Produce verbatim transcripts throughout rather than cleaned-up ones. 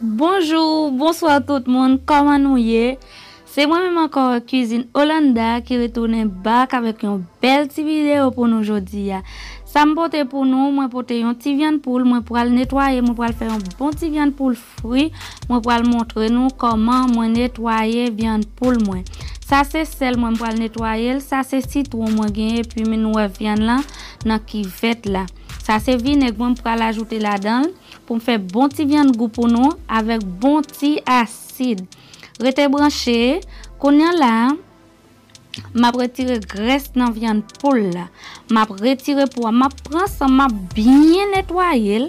Bonjou, bonswa tout moun, kòman nou ye? Se mwen menm ankò, Cuisine Hollanda, ki retounen back avèk yon bèl ti videyo pou nou jodi a. Sa m pote pou nou, mwen pote yon ti vyann poul, mwen pral netwaye, mwen pral fè yon bon ti vyann poul fri, mwen pral montre nou kòman mwen netwaye vyann poul mwen. Sa se sèl mwen, mwen pral netwaye l, sa se sitwon mwen genyen, epi nou wè vyann lan nan kivèt la. Sa se vinèg mwen, mwen pral ajoute ladan l pou m fè bon ti vyann gou pou nou avèk bon ti asid. Rete branche, kounye a la, m ap retire grès nan vyann poul la. M ap retire po a, m ap pran san, m ap byen netwaye l.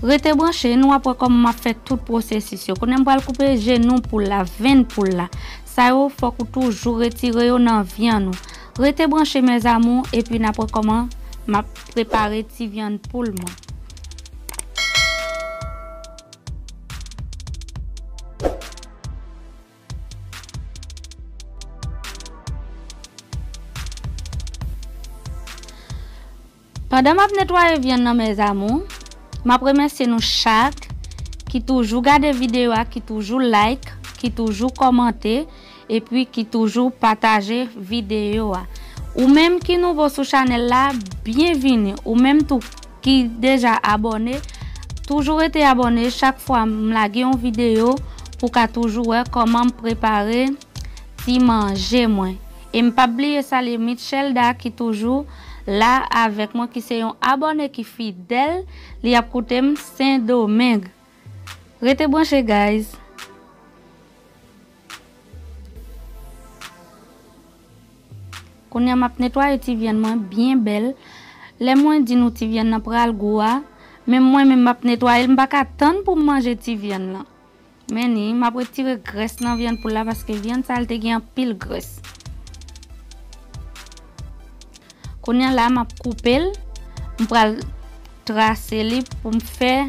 Rete branche, nou ap wè kòman m ap fè tout pwosesis yo. Kounye a m pral koupe jenou poul la, venn poul la. Sa yo fòk ou toujou retire yo nan vyann ou. Rete branche mes amours, epi n ap wè kòman m ap prepare ti vyann poul mwen. Pandan m ap netwaye vyann nan mes amours, m ap remèsye nou chak ki toujou gade videyo a, ki toujou like, ki toujou kòmante, epi ki toujou pataje videyo a. Ou menm ki nouvo sou chanèl la, byenvini. Ou menm tou ki deja abòne, toujou rete abòne. Chak fwa m lage yon videyo, pou w ka toujou wè kòman m prepare ti manje mwen. E m p ap bliye salye Mitchelda ki toujou la avèk mwen, ki se yon abòne ki fidèl, li ap koute m Sendomeng. Rete branche, guys. Kounye a m ap netwaye ti vyann mwen byen bèl. Lè mwen di nou ti vyann nan pral gou a, menm mwen menm m ap netwaye l, m pa ka tann pou m manje ti vyann lan. Men ni, m ap retire grès nan vyann poul la paske vyann sa l te gen anpil grès. Kounye a la, m ap koupe l, m pral trase li pou m fè,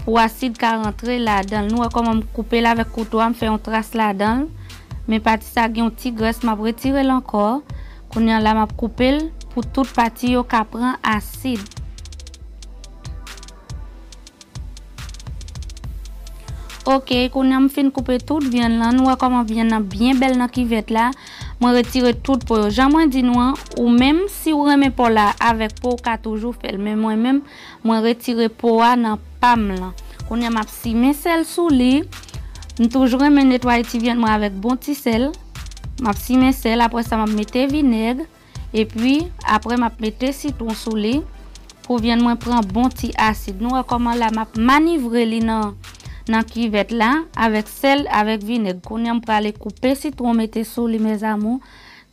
pou asid ka rantre ladan l. Nou wè kòman m koupe l avèk kouto a, m fè yon tras ladan l. Men pati sa gen yon ti grès, m ap retire l ankò. Kounye a la, m ap koupe l pou tout pati yo ka pran asid. Ok, kounye a m fin koupe tout vyann lan. Nou wè kòman vyann nan byen bèl nan kivèt la. Mwen retire tout po yo. Jan mwen di nou an, ou menm si w renmen po la avèk po, ou ka toujou fè l. Men mwen menm, mwen retire po a nan pa m lan. Kounye a m ap simen sèl sou li. M toujou renmen netwaye ti vyann mwen avèk bon ti sèl. M ap simen sèl, apre sa m ap mete vinèg. Epi, apre m ap mete sitwon sou li pou vyann mwen pran bon ti asid. Nou wè kòman la m ap manivre li nan, nan kivèt la avèk sèl, avèk vinèg. Kounye a m prale koupe sitwon mete sou li, mes amours.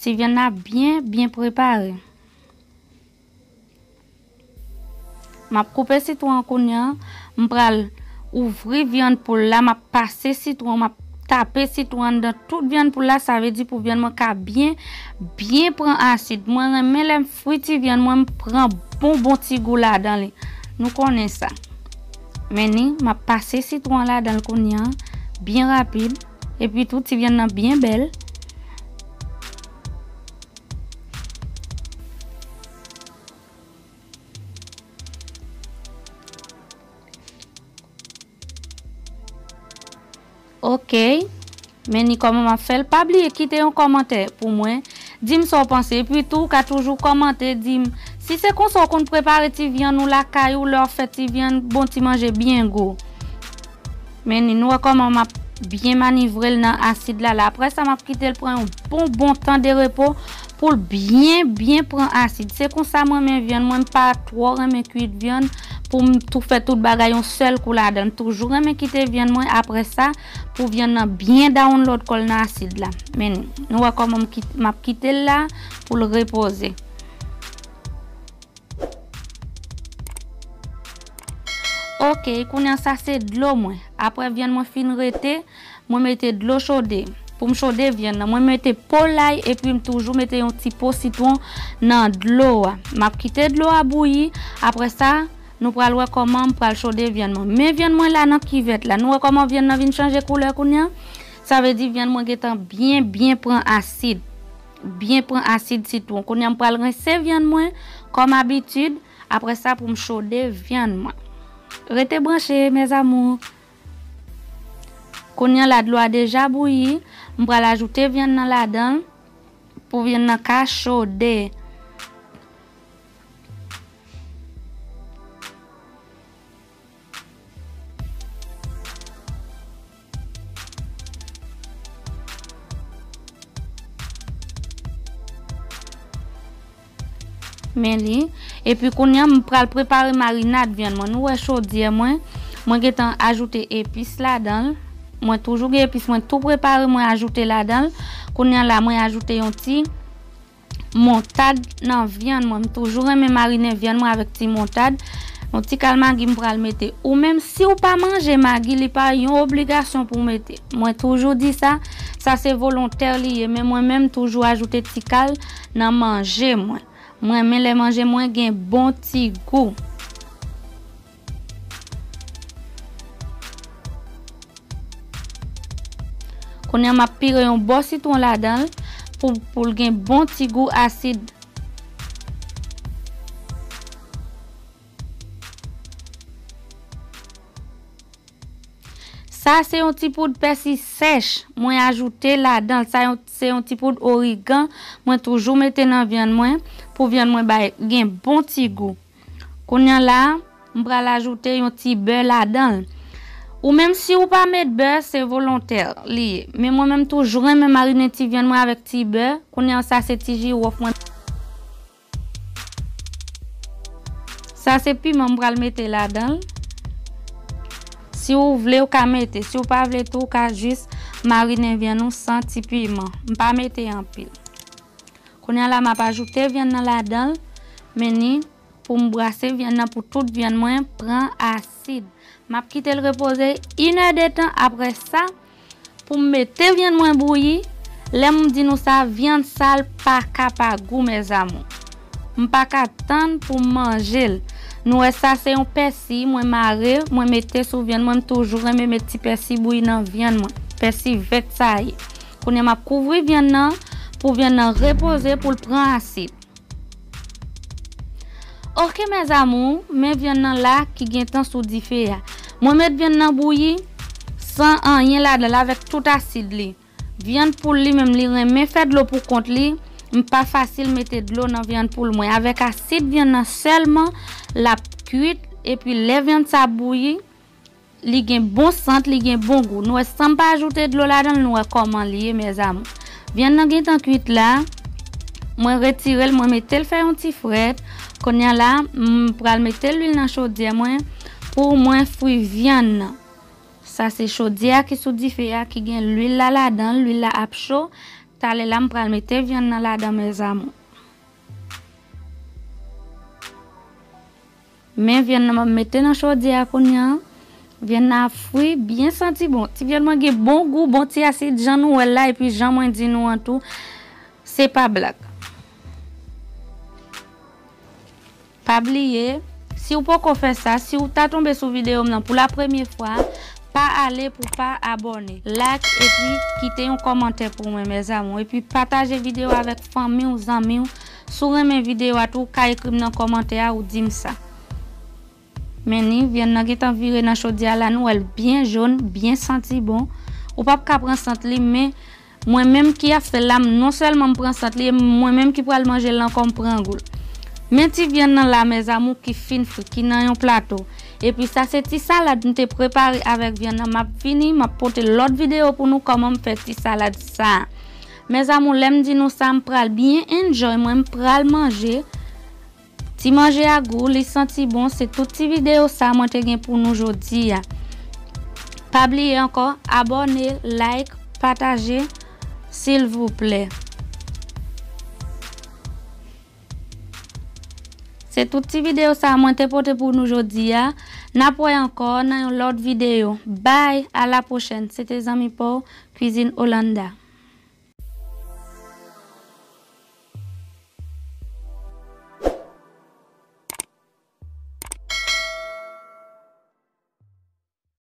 Ti vyann la byen, byen prepare. M ap koupe sitwon an kounye a. M pral ouvri vyann poul la. M ap pase sitwon. M ap tape sitwon anndan tout vyann poul la. Sa vle di pou vyann mwen ka byen, byen pran asid. Mwen renmen lè m fri ti vyann mwen, m pran bon, bon ti gou ladan li. Nou konnen sa. Men ni, m ap pase sitwon an ladan l kounye a. Byen rapid. Epi tou, ti vyann nan byen bèl. Ok. Men ni kòman m ap fè l. Pa bliye kite yon kòmantè pou mwen. Di m sa w panse. Epi tou, ou ka toujou kòmante, di m si se konsa w konn prepare ti vyann ou lakay ou lè w ap fè ti vyann, bon ti manje byen gou. Men ni, nou wè kòman m ap byen manivre l nan asid la la. Apre sa, m ap kite l pran yon bon, bon tan de repo pou l byen, byen pran asid. Se konsa mwen renmen vyann mwen, m pa twò renmen kuit vyann pou m tou fè tout bagay yon sèl kou ladan l. M toujou renmen kite vyann mwen apre sa pou vyann nan byen download kò l nan asid la. Men ni, nou wè kòman m kit-, m ap kite l la pou l repoze. Ok, kounye a sa se dlo mwen. Apre vyann mwen fin rete, mwen mete dlo chode. Pou m chode vyann nan, mwen mete po lay epi m toujou mete yon ti po sitwon nan dlo a. M ap kite dlo a bouyi. Apre sa, nou pral wè kòman m pral chode vyann mwen. Men vyann mwen la nan kivèt la. Nou wè kòman vyann nan vin chanje koulè kounye a? Sa vle di vyann mwen gentan byen, byen pran asid. Byen pran asid sitwon. Kounye a m pral rense vyann mwen kòm abitid. Apre sa pou m chode vyann mwen. Rete branche, mes amours. Kounye a la, dlo a deja bouyi, m pral ajoute vyann nan ladan l pou vyann nan ka chode. Men li. Epi kounye a, m pral prepare marinad vyann mwen. Nou wè chodyè mwen, mwen gentan ajoute epis ladan l. Mwen toujou gen epis mwen tou prepare, mwen ajoute ladan l. Kounye a la, mwen ajoute yon ti montad nan vyann mwen. M toujou renmen marinen vyann mwen avèk ti montad. Yon ti kal magi m pral mete. Ou menm, si w pa manje magi, li pa yon obligasyon pou w mete. Mwen toujou di sa, sa se volontè li ye, men mwen menm toujou ajoute ti kal nan manje mwen. Mwen renmen lè manje mwen gen bon ti gou. Kounye a, m ap pire yon bò sitwon ladan l pou, pou l gen bon ti gou asid. Sa se yon ti poud pèsi sèch mwen ajoute ladan l. Sa yon, se yon ti poud origan mwen toujou mete nan vyann mwen pou vyann mwen bay, gen bon ti gou. Kounye a la, m pral ajoute yon ti bè ladan l. Ou menm, si w pa met bè, se volontè li ye. Men mwen menm toujou renmen marinen ti vyann mwen avèk ti bè. Kounye a, sa se ti jiwòf mwen. Sa se piman m pral mete ladan l. Si w vle, w ka mete. Si w pa vle tou, w ka jis marinen vyann ou san ti piman. M pa mete anpil. Kounye a la, m ap ajoute vyann nan ladan l. Men ni pou m brase vyann nan pou tout vyann mwen pran asid. M ap kite l repoze inèdtan. Apre sa, pou m mete vyann mwen bouyi. Lè m di nou sa, vyann sal pa ka pa gou, mes amours. M pa ka tann pou m manje l. Nou wè sa, se yon pèsi mwen mare, mwen mete sou vyann mwen. M toujou renmen met ti pèsi bouyi nan vyann mwen. Pèsi vèt sa ye. Kounye a, m ap kouvri vyann nan pou vyann nan repoze, pou l pran asid. Oke, mes amours, men vyann nan la ki gentan sou dife a. Mwen met vyann nan bouyi san anyen ladan l, avèk tout asid li. Vyann poul li menm, li renmen fè dlo pou kont li. M pa fasil mete dlo nan vyann poul mwen. Avèk asid vyann nan sèlman, l ap kwit. Epi lè vyann sa bouyi, li gen bon sant, li gen bon gou. Nou wè, san m pa ajoute dlo ladan l, nou wè kòman li ye, mes amours. Vyann nan gentan kwit la. Mwen retire l, mwen mete l fè yon ti frèt. Kounye a la, m pral mete lwil nan chodyè mwen pou mwen fri vyann nan. Sa se chodyè a ki sou dife a, ki gen lwil la ladan l, lwil la ap cho. Talè la, m pral mete vyann nan ladan, mes amours. Men vyann nan m ap mete nan chodyè a kounye a. Vyann nan ap fri, byen santi bon. Ti vyann mwen gen bon gou, bon ti asid, jan nou wè l la, epi jan mwen di nou an tou, se pa blag. Pa bliye, si w poko fè sa, si w ta tonbe sou videyo m nan pou la premye fwa, pa ale pou pa abòne. Like epi kite yon kòmantè pou mwen, mes amours. Epi pataje videyo avèk fanmi w, zanmi w. Si w renmen videyo a tou, w ka ekri m nan kòmantè a, ou di m sa. Men ni, vyann nan gentan vire nan chodyè a la, nou wè l byen jòn, byen santi bon. Ou p ap ka pran sant li, men mwen menm ki ap fè l la, m non sèlman m pran sant li, e mwen menm ki pral manje l ankò, m pran gou l. Men ti vyann nan la, mes amours, ki fin fri, ki nan yon plato. Epi sa se ti salad m te prepare avèk vyann nan. M ap vini, m ap pote lòt videyo pou nou kòman m fè ti salad sa. Mes amours, lè m di nou sa, m pral byen enjoy, mwen m pral manje. Ti manje a gou, li santi bon, se tout ti videyo sa mwen te gen pou nou jodi a. Pa bliye ankò, abòne, like, pataje, silvouplè. Se tout ti videyo sa mwen te pote pou nou jodi a. N ap wè ankò nan yon lòt videyo. Bye, à la prochaine. Se te zanmi pa w, Cuisine Hollanda.